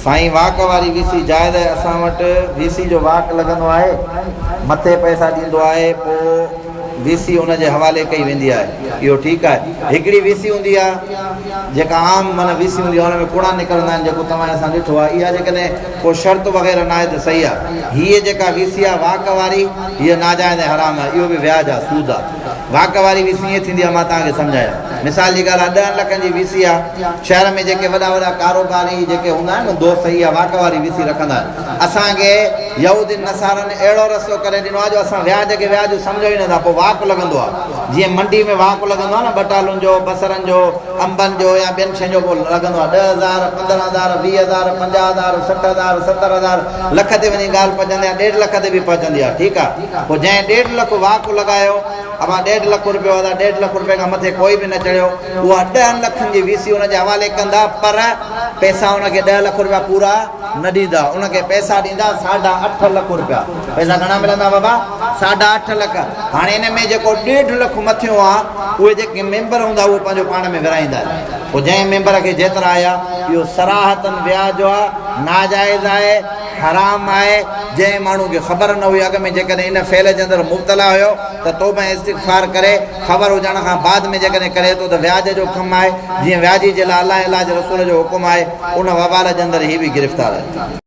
سائين واڪ واري وي سي جائز آهي اسان وٽ وي سي جو واڪ لڳندو آهي مٿي پئسا ڏيندو آهي پو وي سي ان جي حوالي ڪئي ويندي آهي اهو ٺيڪ آهي هڪڙي وي سي هوندي آهي جيڪا عام معنيٰ وي سي هوندي آهي ان ۾ ڪوڙا نڪرندا آهن جيڪو توهان اسان ڏٺو آهي اها جيڪڏهن ڪو شرط وغيره ناهي ته صحيح آهي هيء جيڪا وي سي آهي واڪ واري هيء ناجائز ۽ حرام آهي اهو به وياج آهي سود آهي واڪ واري وي سي ائين ٿيندي آهي مان توهان کي سمجهايان مثال جي ڳالهه آهي ڏهن لکن جي وي سي آهي شهر ۾ جيڪي وڏا وڏا ڪاروباري جيڪي هوندا آهن نه دوست اها واڪ واري وي سي رکندا آهن. اسان کي يهودين نصارن اهڙو رستو ڪري ڏنو آهي جو اسان وياج کي وياج سمجهون ئي نه ٿا پوء واڪ لڳندو آهي جيئن منڊي ۾ واڪ لڳندو آهي نه ٻٽالن جو بصرن جو انبن جو يا ٻين شين جو پوء لڳندو آهي 10,000 15,000 20,000 50,000 60,000 70,000 لک تي وڃي ڳالهه پهچندي آهي ڏيڍ لک تي به پهچندي آهي ٺيڪ آهي پوء جنهن ڏيڍ لک واڪ لڳايو ابا ڏيڍ لک روپيو ادا ڏيڍ لک روپئي کان مٿي ڪوئي به نه چڙهيو. اها ڏهن لکن جي وي سي ان جي حوالي ڪندا پر پئسا ان کي ڏهه لک روپيا پورا نه ڏيندا. ان کي پئسا ڏيندا ساڍا اٺ لک روپيا. پئسا گهڻا ملندا بابا؟ ساڍا اٺ لک. هاڻي ان ۾ جيڪو ڏيڍ لک مٿيون آ اهي جيڪي ميمبر هوندا اهي پنهنجو پاڻ ۾ ورهائيندا. پوء جنهن ميمبر کي جيترا آيا اهو صراحتاً وياج آ، ناجائز آهي. حرام آهي، جنهن ماڻهو کي خبر نه هئي اڳ ۾ جيڪڏهن ان فعل جي اندر مبتلا هيو ته توبه ۽ استغفار ڪري، خبر هجڻ کان بعد ۾ جيڪڏهن ڪري ٿو ته وياج جو ڪم آهي، جيئن وياجي جي لاء الله ۽ الله جي رسول جو حڪم آهي، ان وبال جي اندر هي به گرفتار آهي.